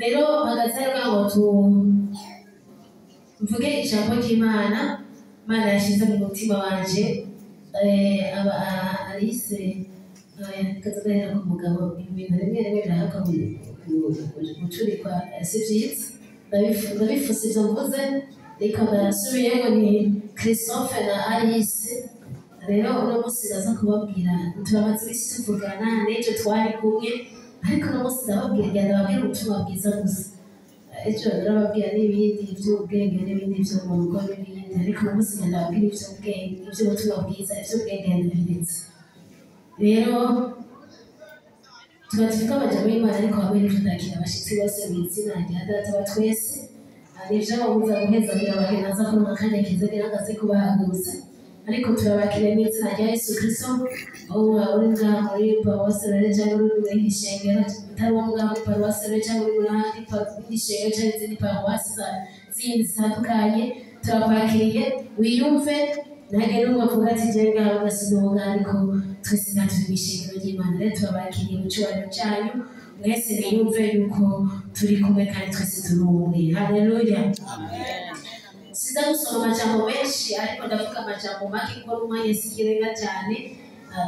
Rero mpagaze hano ngo mvuge ijambo ry'Imana Imana yashyize mu mutima wanje. Aba Alice kazagahera ku mugabo, ibintu rimwe rimwe birahabwa gucurikwa, si byiza. Ndabifuse ibyo mvuze, reka ndasubiyemo. Ni Christophe na Alice. Rero uno munsi ndaza kubabwira, turamaze iminsi tuvugana, n'ejo twari kumwe, ariko uno munsi ndababwira, ngenda ndababwira ubutumwa bwiza gusa. Ejo ndababwira n'ibindi by'ubwenge n'ibindi byo mu rugo n'ibindi, ariko uno munsi ngenda ndababwira iby'ubwenge, iby'ubutumwa bwiza. Iby'ubwenge ndabiretse. Rero tuba tuvuga amajambo y'Imana, ariko hamwe n'ivyo ndakira abashitsi bose mu izina rya Data wa twese. Nivyo babuza guhezagira abageni, aza kuronka akanya keza kugira ngo aze kubahagurutsa, ariko turabakiriye mu izina rya Yesu Kristo. Uba uri ngaha muri paruwasi rero cyangwa uri muri iri shengero, utari uwo ngaha muri paruwasi rero cyangwa uri muri ahandi indi shengero cyangwa izindi paruwasi zindi zitandukanye, turakwakiriye, wiyumve. Nange n'umwe avuga ati jewe ngaha ugasiga, ariko twese ngaha turi mu ishengero ry'Imana. Rero turabakiriye mu cyubahiro cyanyu mwese, mwiyumve yuko turi kumwe kandi twese turi umwe. Haleluya. Siza gusoma amajambo menshi, ariko ndavuga amajambo make kuko n'umwanya si ikirenga cyane.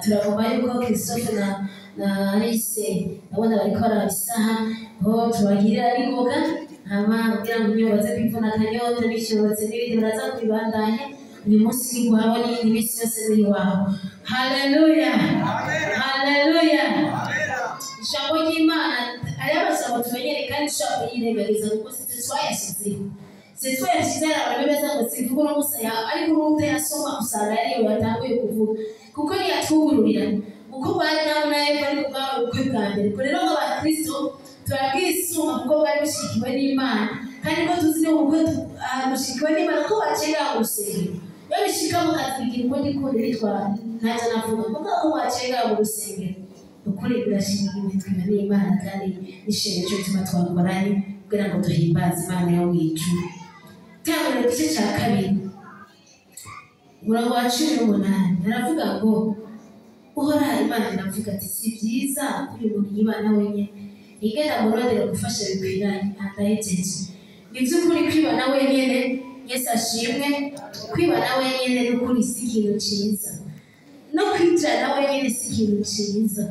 Turagomba yuko Christophe na Alice, ndabona bariko baraba isaha, ko tubagirira n'ingoga, hama kugira ngo iyo baze kwivuna akanyota n'ikirotse n'ibindi baraza kubibandanya. Uyu munsi ni iwawe n'iyindi minsi yose ni iwawe. Haleluya, haleluya. Ijambo ry'Imana, hariho amajambo tumenyere kandi dushobora kuyirengagiza kuko si twe twayashyizeho, si twe yashyize. Hari abantu beza ngo sivuga uno munsi yawe, ariko ubu utayasoma usanga ariyo batanguye kuvuga, kuko ntiyatwugururira uko ba Adamu na Eva ariko bwawe ubukwe bwa mbere. Ubwo rero nk'abakristo turabwisunga kuko bwari bushigikiwe n'Imana, kandi ko tuzi n'ubukwe bushigikiwe n'Imana ko bacera mu rusengero. Iyo bishika mu kazi bigira ukundi kundi nitwa ntacyo navuga, mugabo ko bacera mu rusengero, ukuri birashingiwe twiba n'Imana kandi n'ishimwe cyo gituma twakoranye kugira ngo duhimbaze Imana yo mu ijuru. Tanguriro igice cya 2, umurongo wa 18, aravuga ngo Uhoraho Imana iravuga ati: "Si byiza ko uyu muntu yibana wenyine, igenda murondera gufasha bikwiranye." Andahejeje. Ni by'ukuri kwibana wenyine, Yesu ashimwe, kwibana wenyine n'ukuri si ikintu cyiza, no kwicarana wenyine si ikintu cyiza.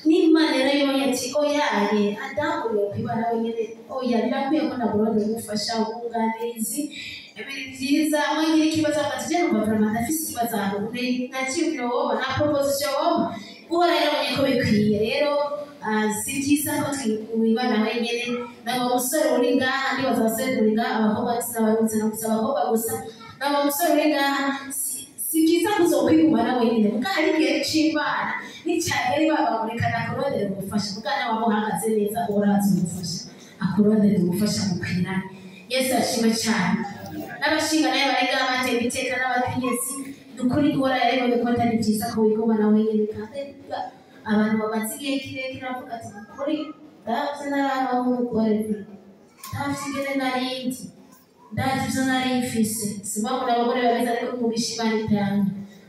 N'Imana rero yibonye ati: "Oyaye, Adamu yo kwibana wenyine, oya, birakwiye ko namurondera umufasha, umwunganizi." Ibintu byiza mwagira ikibazo ati: "Je numva vraiment ndafise ikibazo ahantu, nta cyiyumviro woba, nta proposition woba." Uhora yarabonye ko bikwiye. Rero si byiza ko twibana wenyine. Ntabwo umusore uri ngaha, ndibaza abasore uri ngaha, abakobwa sinabarutse no gusa, abakobwa gusa, ntabwo umusore uri ngaha, si byiza kuzokwigumana wenyine, kuko hari igihe c'Imana nicyagera ibabamurikana akurondera umufasha, kuko nawe waba uhagaze neza, uraza umufasha, akurondera umufasha mukwiranye. Yesu ashimwe cyane. N'abashinga nayo bari ngaha batera iteka n'abakenyezi, ni ukuri guhora yaribonye ko atari byiza ko wigumana wenyine. Kandi abantu bamaze igihe kirekire bavuga ati: "Ukuri ndavye narabaho umugore, ndavye ingene narindi, ndazi ivyo nari mfise." Sibabona abagore babizi, ariko umugisha Imana itanga,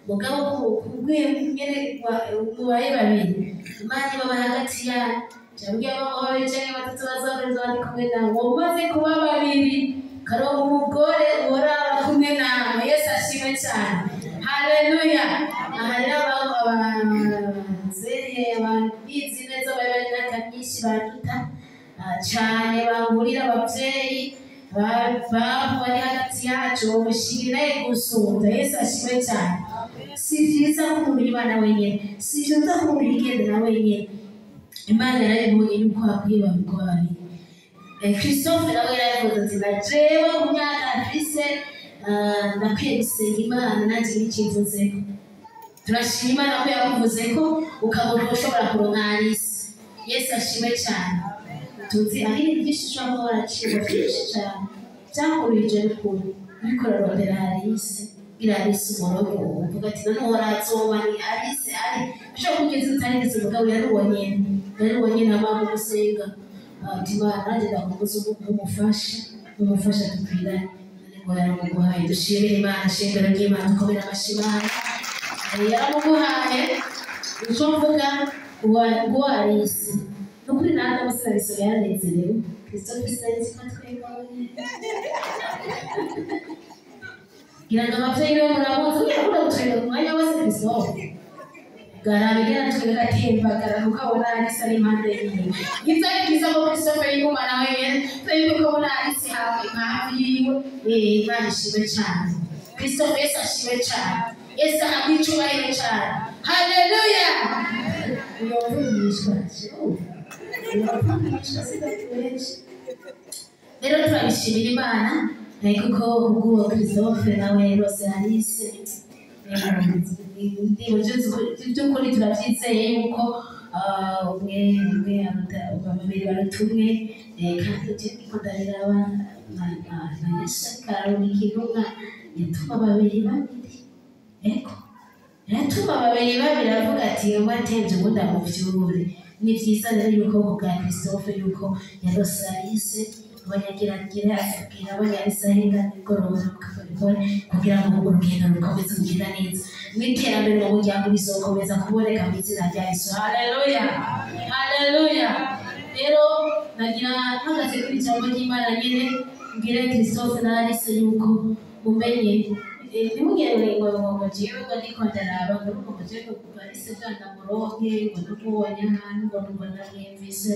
mugabo kubwiye nyene mubaye babiri, Imana ibaba hagati yanyu. Jabwiye abagabo babiri canke batatu bazohereza bari kumwe nawe, umaze kuba babiri karonka umugore uhora aba kumwe nawe. Yesu ashimwe cyane. Haleluya. Aha rero abazehe ababizi neza bari bari imyaka myinshi baduta cane, bahurira abavyeyi babu bari hagati yacu, umushinga naye gusumba. Yesu ashimwe cyane. Si byiza ko umuntu yibana wenyine, si byiza ko umuntu yigendera wenyine. Imana yarabibonye yuko hakwiye babikora babiri. Christophe nawe yaravuze ati: "Na jewe ku myaka mfise, ndakwiye gusenga Imana nanjye nikivuzeko." Turashima Imana ko yakuvuze ko ukabona ushobora kuronka Alice. Yesu ashimwe cyane. Tuzi ari ibintu byinshi ushobora kuba waracibwa, byinshi cyane byakurije n'ukuntu uriko urarondera Alice, kugira Alice umurongo, uvuga ati: "None uhorazoba ni Alice ari ushobora kugeza utarigeze." Umugabo yari uwo nyene, yari uwo nyene amama gusenga ati: "Imana, nanjye ndakubuza umufasha, umufasha dukwiranye." Ngo yaramuguhaye. Dushimire Imana, shengero ry'Imana, dukomere amashyi Imana. Yaramuguhaye. Icyo mvuga ngo Alice. Nukuri nanjye amusabisoma yaranezerewe. Christophe sinzi ko twebwe ngira ngo abavyeyi be muramuzi, ugiye akunda gutwenga ku mwanya wose. Christophe garabigera twenga atembagara kuko abona Alice ari impande yiwe. Ntivyari byiza ko Christophe yigumana wenyene, twebwe ko abona Alice hafi hafi yiwe. Imana ishimwe cane. Christophe, Yesu ashimwe cane, Yesu ahabwe icubahiro cane. Haleluya! Uyovugishwa, uyovugishwa sidakubenshi. Rero turabishimira Imana kuko kubw'uwo Christophe nawe rwose Alice, by'ukuri turabyizeye yuko umwe umwe aruta babiri, baruta umwe. Kandi je ndiko ndabiraba na Yeshakaro ni intumwa yatuma babiri babiri. Ego, yatuma babiri babiri, avuga ati umwe atemvye uwundi amuvyure. Ni vyiza rero yuko kubwa Christophe yuko yarose Alice, abanyagiragira abwira abanyarisa ahenga nimugoroba mukabikora kugira ngo urugendo rukomeze kugenda neza n'iterambere mu muryango bizokomeza kuboneka mu izina rya Yesu. Haleluya, haleluya! Rero nagira mpagaze kuri ijambo ry'Imana nyine, mbwire Christophe na Alice yuko mumenye, ntimugende ngo jewe ngo ndiko ndaraba ngo jewe ngo Alice bwana muronke, ngo ndamubonye ahantu, ngo numva ndamwumvise.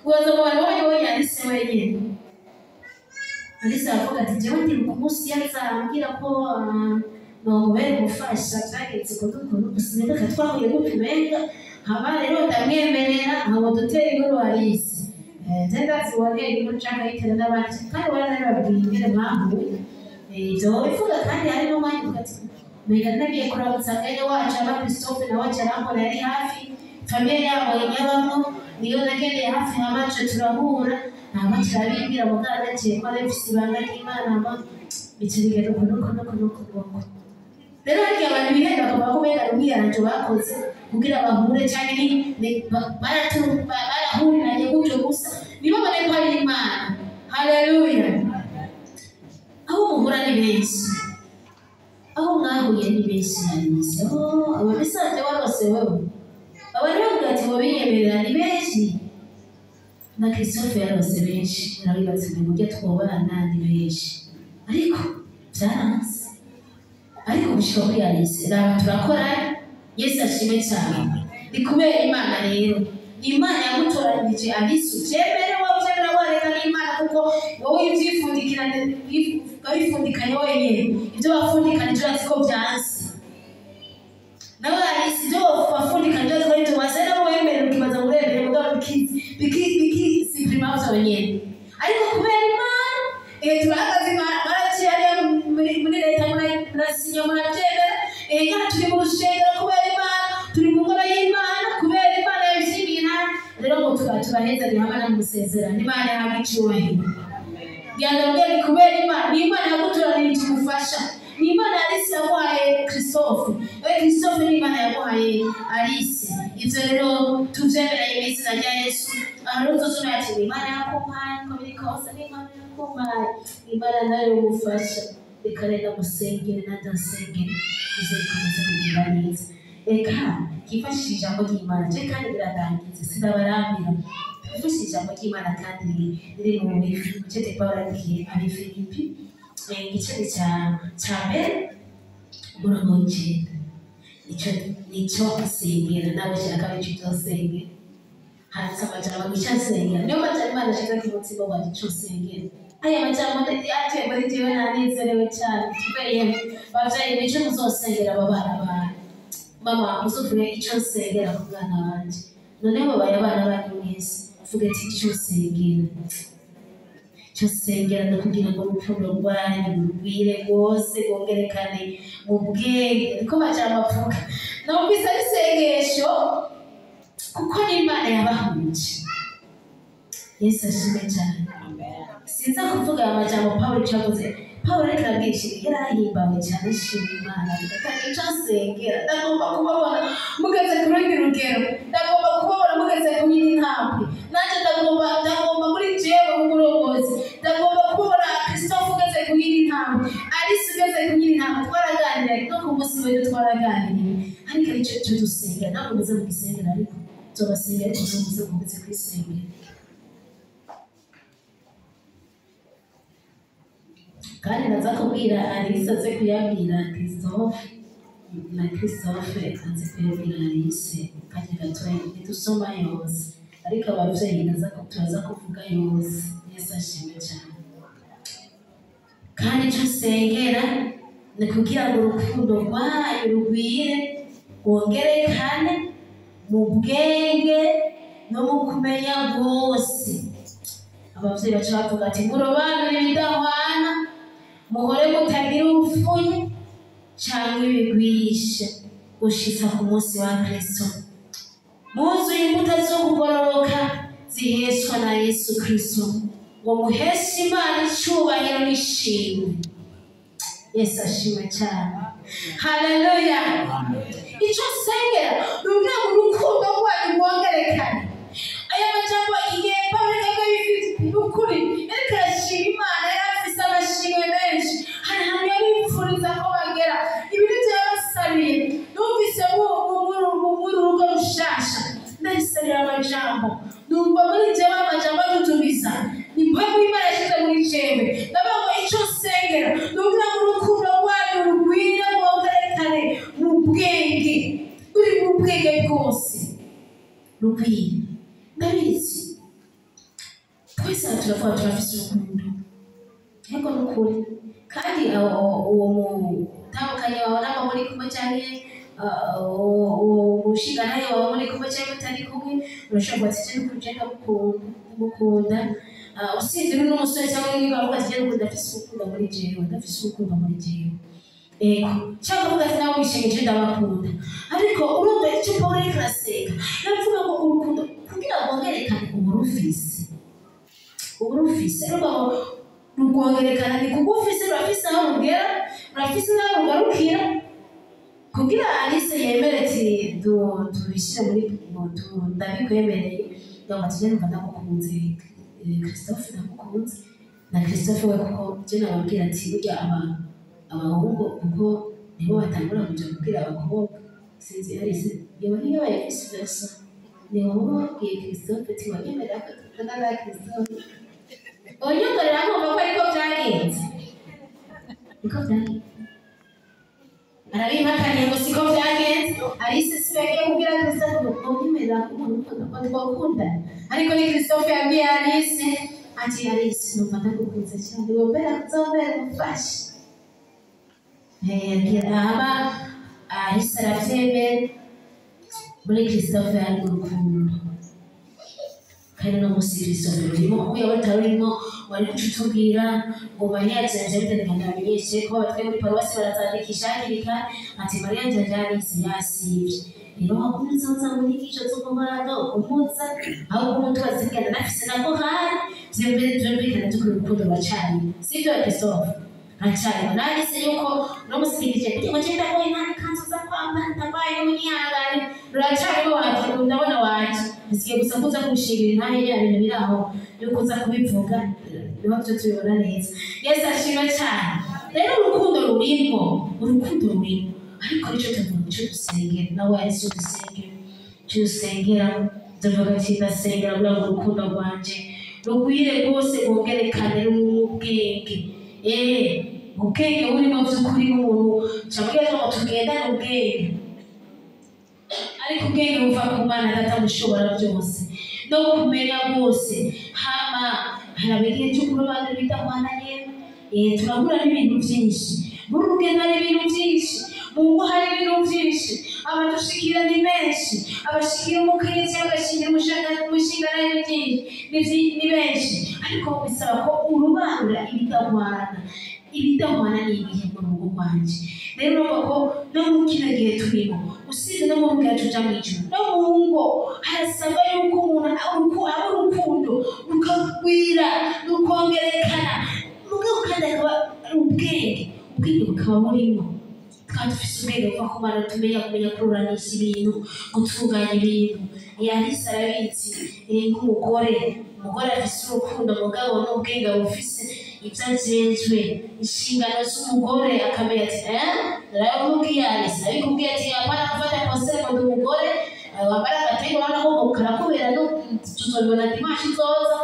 Ubaza mu bantu babonye ubonye Alice wenyine. Alice aravuga ati jewe ndibuka umunsi yazambwira ko nomubere umufasha, byagenze ukuntu ukuntu, sinibuka twahuye gutya umenga haba rero ndamwemerera nkabo dutera inkuru. Alice, nje ndazi wantera inkuru canke ayitera n'abandi, kandi waranabibabwiye ingene mwahuye. Ivyo bivuga kandi hari n'umwanya uvuga ati mbega nagiye kuramutsa mwene wacu aba Christophe, nawe aca arambona, yari hafi famille yabo yabamwo, niyo nagendeye hafi, hamace turahura, hama turabibwira. Mugabo naciye ko ari mfise ibanga ry'Imana, hama bica bigenda uku nuku nuku nuku nuku. Rero harya abantu bihenda bakavuga ko umenga ni umwiyaranjo bakoze kugira bahure, canke barahuriranye gutyo gusa, ntibabone ko ari Imana. Haleluya! Aho muhura ni benshi, aho mwahuye ni benshi. Alice, oh, abo bisanzwe warose wewe, abantu bavuga ati ngo binyemerera ni benshi. Na Christophe yarose benshi, arabibatse ngo burya twobana ni benshi, ariko byaranze. Ariko gushika kuri Alice, raba turakora. Yesu ashimwe cyane. Ni kubera Imana. Rero ni Imana yagutoranije Alice, uvyemere wavyemera wareka n'Imana, kuko wowe ivyifundikirane wabifundikanye wenyene. Ibyo wafundikanije urazi ko vyanse. Nawe Alice, ibyo wafundikanye urazi ko arivyo wase, nabo wemere ukibaza ngo uremere, mugabo bikisipirima vyonyene. Ariko kubera Imana, turahagaze, baraciye hariya muri leta, murasinya, muravyemera. Ngaha turi mu rusengero kubera Imana, turi mu ngoro y'Imana kubera Imana yabishimiye. Nawe rero ngo tubahezanye hamwe namusezerano. Imana ihabwe icubahiro. Yandabwira ni kubera Imana, ni Imana yagutoranirije umufasha, ni Imana Alice yaguhaye Christophe, we Christophe ni Imana yaguhaye Alice. Ivyo rero tuvyemereye mu izina rya Yesu. Aha rero uzozumenya ati ni Imana yakumpaye, uko biri kose ni Imana yakumpaye, Imana nayo umufasha. Reka rero musengere nanjye nsengere, bize bikomeze kugenda neza. Reka twifashishe ijambo ry'Imana je kandi biradangiza, sinabarambira. Twifashishe ijambo ry'Imana kandi riri mu gice Pawulo yandikiye Abifilipi, igice ca mbere, umurongo w'icenda. Nico nsengera, nawe shaka benshi icyo nsengera. Handitse amajambo ngo icyo nsengera, niyo majambo Imana ashize ku mutima wanjye. Ico nsengera, aya majambo atuye muri jewe, nanezerewe cyane. Tubereye bavyeyi, nico muzosengera aba bana banyu. Mama, muzovuge icyo nsengera ku mwana wanje. Noneho babaye abana banyu mwese, uvuge ati icyo nsengera, icyo nsengera ni ukugira ngo urukundo rwanyu rugwire rwose, rwongerekane mu bwenge. Niko majambo avuga. Numvise ari isengesho kuko n'Imana yabahuje. Yesu ashimwe cyane. Sinza kuvuga aya majambo Pawulo icyo yavuze. Pawulo ariko arabwishima, yari ahimbawe cyane, ashima Imana, avuga ati icyo nsengera, ndagomba kubabona mugeze ku rundi rugero, ndagomba kubabona mugeze ku yindi ntambwe. Nanjye ndagomba muri jewe nk'umurongozi, ndagomba kubabona Christophe ugeze ku yindi ntambwe, Alice ugeze ku yindi ntambwe. Twaraganiriye no ku munsi w'ejo, twaraganiriye, ariko aricyo cyo dusengera, ntabwo muze mugisengera. Ariko Nzobasengera, ariko nzomuze muze kwisengera. Kandi naza kubwira Alice aze kuyabwira Christophe, na Christophe aze kuyabwira Alice. Kanya gatoya, ntidusoma yose, ariko abavyeyi naza turaza kuvuga yose. Yesu ashimwe cyane. Kandi icyo usengera ni kugira ngo urukundo rwanyu rugwire, rwongerekane mu bwenge no mu kumenya rwose. Abavyeyi baca bavuga ati: "Murobanure ibidahwana, muhore mutagira ubupfunyi cyangwa ibigwisha, gushitsa ku munsi wa Kristo, muzuye imbuto zo kugororoka ziheshwa na Yesu Kristo, ngo muheshe Imana icyubahiro n'ishimwe." Yesu ashimwe cyane, haleluya. Icyo nsengera ni ukugira ngo urukundo rwanyu rwongerekane. Aya majambo, igihe Pawulo ariko bifite ukuri, ariko arashima Imana, yari afise amashimwe menshi. Hari ahantu yabipfuriza ko bagera, ibi nibyo yabasabiye. Numvise muri urugo rushasha, ndabisabira amajambo, numva muri jewe amajambo adudubiza. Ni mpamvu Imana yashyize muri jewe. Ndavuga ngo icyo nsengera ni ukugira ngo urukundo rwanyu rugwire, rwongerekane mu bwenge, ruri mu bwenge bwose, rugwire. Ndabizi twese aha turavuga, turafise urukundo, ariko ni ukuri. Kandi uwo mutandukanye wawe naba muri kumwe, canke uwo mushingantahe wawe muri kumwe canke mutari kumwe, urashobora kuba ati: "Je n'ukuri, je ndagukunda, ndagukunda." Usibye uri n'umusore cyangwa umwe, bavuga ati: "Je n'ukuri ndafise urukundo muri jewe, ndafise urukundo muri jewe." Ego, cyangwa uvuga ati: "Nawe wishimye, je ndabakunda." Ariko urumva icyo Pawulo ariko arasenga, navuga ngo urukundo kugira ngo rwongerekane, uba urufise, uba urufise, ariko ngo rwongerekana ni kuko ufise, rurafise aho rugera, rurafise n'aho rugarukira. Kugira Alice yemere ati tubishyire muri ndabikwemereye, ngo ati: "Je numva ndagukunze, Christophe, ndagukunze." Na Christophe we, kuko je nababwira ati burya abahungu kuko nibo batangura kuja kubwira abakobwa. Sinzi Alice yoba niyo yabaye vice versa, ni wowe wabwiye Christophe ati wanyemerera ko dukundana na Christophe? Unyongorera nkumva ko ariko byagenze, niko byagenze. Arabimpakaniye ngo siko byagenze. Alice si we yagiye kubwira Christophe ngo unyemerera ko umuntu ko twakundana, ariko ni Christophe yabwiye Alice ati: "Alice, numva ndagukunze cyane, wombera kuzombera umufashe." Aba Alice aravyemera. Muri Christophe hari urukundo, kandi no musi Christophe rurimo, kuko yaba atarurimo wari guca utubwira ngo Mariya janje bitandukanye. Ndabamenyeshe ko abatwe muri paruwasi barazandikisha hakiri kare ati: "Mariya janje Alice yasivye." Rero wagumye uzoza mu nyigisho z'umubano umuza aho umuntu bazigana nafise nako hari vyumvikana tukuri, urukundo ruracari, sivyo Christophe? Ruracari. Nahise yuko uno musi nigije kugira ngo ngenda ko intani kanzu za kwambara ndagwaye n'umunyihangane, ruracarimo waje, ndabona waje, bisigaye gusa kuza kumushingira intahe ya bintu biri aho yuko uza kubivuga, niho byo tubibona neza. Yesu ashimwe cyane. Rero urukundo rurimo, urukundo rurimo, ariko nicyo tuvuga, icyo dusengera, nawe Yesu dusengera, icyo dusengera, tuvuga ati: "Ndasengera kugira ngo urukundo rwanje rugwire rwose, rwongerekane mu bwenge." Ubwenge burimo by'ukuri n'umuntu cyangwa ngo tugendane ubwenge, ariko ubwenge buva ku Mana Data mushobora byose no kumenya bwose. Hama haraba igihe cyo kurobanura ibidahwana yewe. Turahura n'ibintu byinshi muri rugendo, hari ibintu byinshi mu ngo, hari ibintu byinshi, abadushikira ni benshi, abashikira umukenyezi bagashingira umushinga ni byinshi, ni benshi, ariko bisaba ko urobanura ibidahwana. Ibidahwana ni ibihe mu rugo rwanje? Rero urumva ko no muri kino gihe turimo, usibye no mu rugo tuja mu ijuru, no mu ngo harasabwa yuko umuntu aba urukundo rukagwira, rukongerekana, mugabo kandi akaba ari ubwenge, ubwenge bukaba burimo. Tukaba dufise ubwenge buva ku Mana, tumenya kumenya kururanisha ibintu, gutunganya ibintu. Alice arabizi, nk'umugore, umugore afise urukundo mugabo n'ubwenge bufise ibyo ajejwe, inshingano z'umugore, akamenya ati narabimubwiye Alice, arabikubwiye ati: "Apana gufata conseil ngo ndi umugore." Wambara agatenge urabona ko karakubera, no tuzobibona dimanche izoza.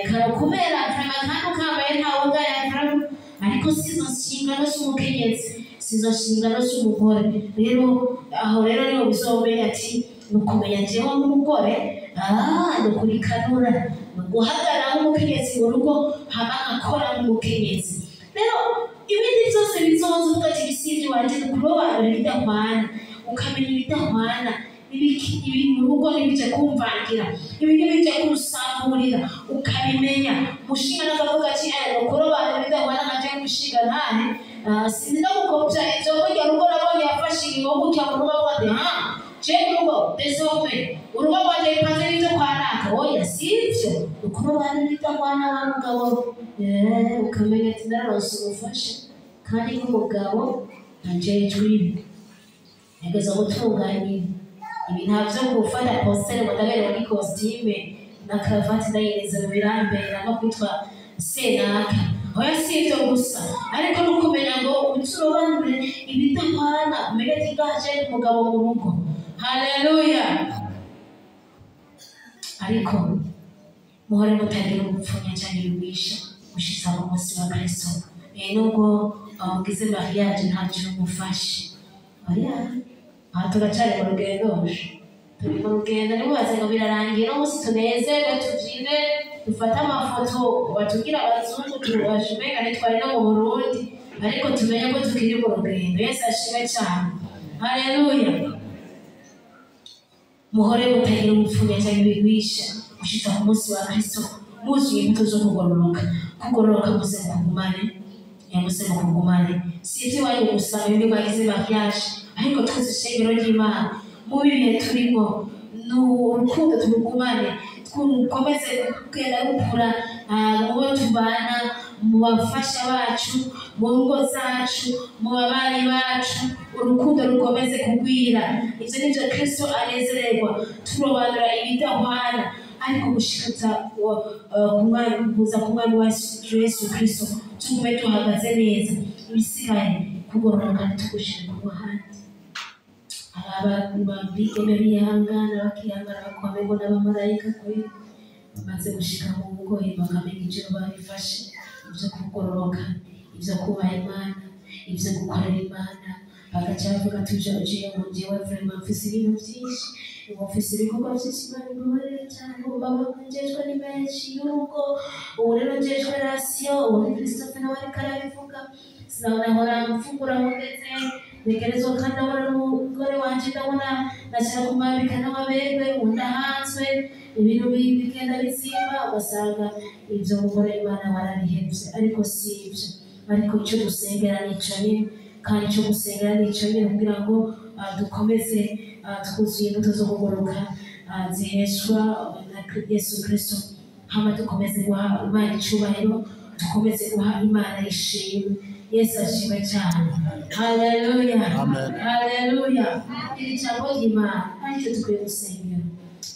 Karakubera vraiment, kandi ukambaye ntawe ugaya ariko sizo nshingano z'umukenyezi, sizo nshingano z'umugore. Rero aho rero niho bizomenya ati ni ukumenya jewe nk'umugore, ni ukurikanura, ni uguhagarara nk'umukenyezi mu rugo, hama nkakora nk'umukenyezi. Rero ibindi byose bizoza uvuga ati ibisivyo wanje ni ukurobanura ibidahwana, ukamenya ibidahwana ibi mu rugo ntibije kumvangira, ibi ntibije kunsamburira, ukabimenya. Umushinga n'akavuga ati ni ukurobanura ibidahwana nkaje nk'umushinga ntahe. Sinzi no gukopya ivyo burya rugo nabonye yafashe ingingo gutya mu rugo avuga ati ha je mu rugo désormais urugo rwanje bipanze n'ivyo kwa naka. Oya, sivyo, ukurobanura ibidahwana wa mugabo. Ukamenya ati nararonse umufasha kandi nk'umugabo ajejwe ibi, yageza gutunganya ibi. Ibi ntavyo gufata postere ngo ndaberewe n'ikositime na karavati ndayineza mu birambera no kwitwa senaka. Oya, si ivyo gusa, ariko no kumenya ngo uturobanure ibidahwana, umenye ati ngaje umugabo mu rugo. Haleluya! Ariko muhore mutagira ubupfunya canke ibigwisha gushitsa ku munsi wa Kristo. Nubwo mugize mariage ntacyo mufashe, oya, aha turacari mu rugendo, turi mu rugendo. Ntimubaze ngo birarangiye no munsi tunezerwe, tubyine, dufate amafoto batubwira abazungu tubashimenga ntitwari no mu Burundi, ariko tumenye ko tukiri mu rugendo. Yesu ashime cyane. Haleluya! Muhore mutagira ubupfunya cyangwa ibigwisha gushitsa ku munsi wa Kristo, muzuye imbuto zo kugororoka. Kugororoka muze mukugumane, muze mukugumane. Si iby'iwanyu gusa mwebwe mwagize mariage, ariko twese ishengero ry'Imana mu bihe turimo ni urukundo turugumane, dukomeze kugenda rukura mu bo tubana, mu bafasha bacu, mu ngo zacu, mu babanyi bacu, urukundo rukomeze kugwira. Ivyo nivyo Kristo anezererwa, turobanura ibidahwana, ariko gushikata kuza ku Mwami wacu Yesu Kristo tugume duhagaze neza. Ibisigaye kugororoka ntitugushire ku ruhande. Hari abantu bigeme bihangana, bakihangana, bakwamengo n'abamarayika kuri bamaze gushika mu ngo, bakamenya ivyo babifashe, ivyo kugororoka, ivyo kubaha Imana, ivyo gukorera Imana, bagaca bavuga ati ujiye mu jewe vraiment mfise ibintu vyinshi, ubu mfise ibikorwa vyinshi, Imana imbabarire cane, ubu baba njejwe ni menshi y'urugo, ubu rero njejwe ration. Ubu ni Christophe nawe ariko arabivuga, sinahora mfungura aho ngeze ntegerezwa, kandi ndabona n'umugore wanje, ndabona nashaka kumwambika n'amaberwe, ubu ndahanzwe, ibintu bigenda bizimba, ugasanga ivyo gukora Imana warabihevye. Ariko si ivyo, ariko ico dusengera nico nyene, kandi ico gusengera nico nyene kugira ngo dukomeze twuzuye imbuto zo kugororoka ziheshwa na Yesu Kristo, hama dukomeze guha Imana icubahiro, dukomeze guha Imana ishimwe. Yesu ashimwe cyane. Haleluya! Amen. Haleluya! Iri jambo ry'Imana aricyo dukwiye gusengera,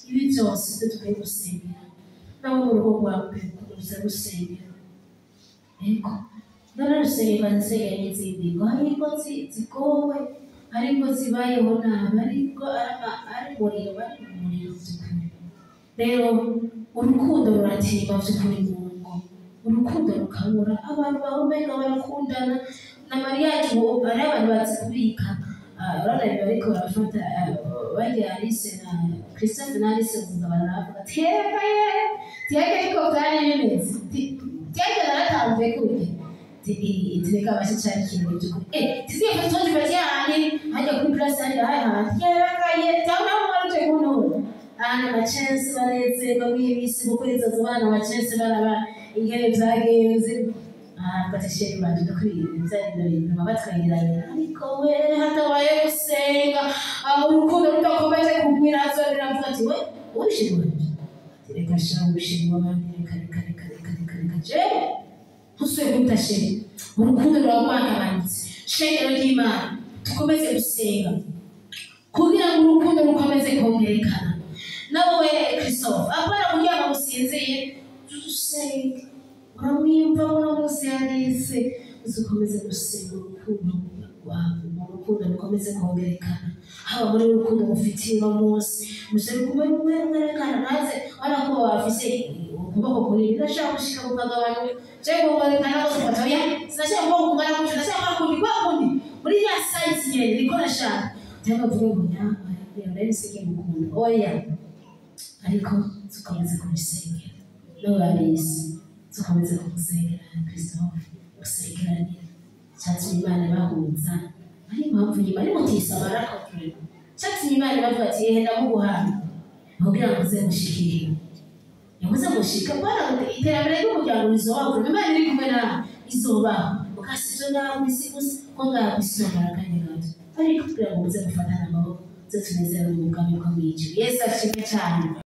ibi byose ibyo dukwiye gusengera. Nawe mu rugo rwawe uza gusengera, ariko ndarusengera nsengera n'izindi ngo hari ingo zigowe, hari ingo zibayeho nabi, ariko ari umuriro, bari mu muriro by'ukuri. Rero urukundo ruratimba by'ukuri mu ngo, urukundo rukabura, abantu bahumeka barakundana na mariage. Ubu hari abantu bazi kubika. Urabona biba bariko barafata barya Alice na Christophe na Alice bavuga, baravuga ati yega ye tiyage, ariko byari bimeze tiyage naratanze kurya tireka abashe cyane ikintu by'ukuri tiziye foto tundi handi hajya kuri place handi hari handi yega ye cyangwa nawe waruje kuntura abana bacense banezerwa muri iyi minsi kuko inzozi abana bacense baraba ingene vyagenze. Ati chéri banje ndakwiye byari ibintu batwegeranye, ariko we hatabaye gusenga aho urukundo rudakomeje kugwira azorera avuga ati we ubishiri wanje, ati reka sha ubishiri w'abandi, reka reka reka reka reka reka jewe ntusuye guta chéri, urukundo rwawe rwagabanutse. Shengero ry'Imana, dukomeze gusenga kugira ngo urukundo rukomeze kongerekana. Nawe Christophe, apana kuryama usinziye, usenga uramwiyumva uno munsi yarize. Uzukomeze gusenga urukundo rwawe, mu rukundo rukomeze kongerekana, haba muri urukundo mufitiye uno munsi, musore kumwe mwerekana naze urabona ko bafise ukuboko kunini, ndashaka gushika ku kagabanuka cyangwa kwerekana ko ufata, oya, sinashaka ukuboko kungana gutyo, ndashaka kwa kundi kwa kundi muri ya size nyene niko nashaka, cyangwa mvuge ngo nyamara rero sike gukunda, oya. Ariko tukomeze kubisengera n'ababizi, tukomeze kumusengera Christophe, gusengeranira cyatumye Imana ibahuza, ari impamvu nyuma ari mutisabara ko cyatumye Imana ibavuga ati ehe ndamuguhaye kugira ngo uze mushikire, yavuze mushika bwana, iterambere ry'umuryango rizobaho, Imana iri kumwe nawe izobaho, mukasivyo ngaho kw'isi gusa ko ngaho kw'isi nomara akanya gato, ariko kugira ngo muze gufatana amaboko, muze tunezerwe mu bwami bwo mw'ijuru. Yesu ashimwe cyane.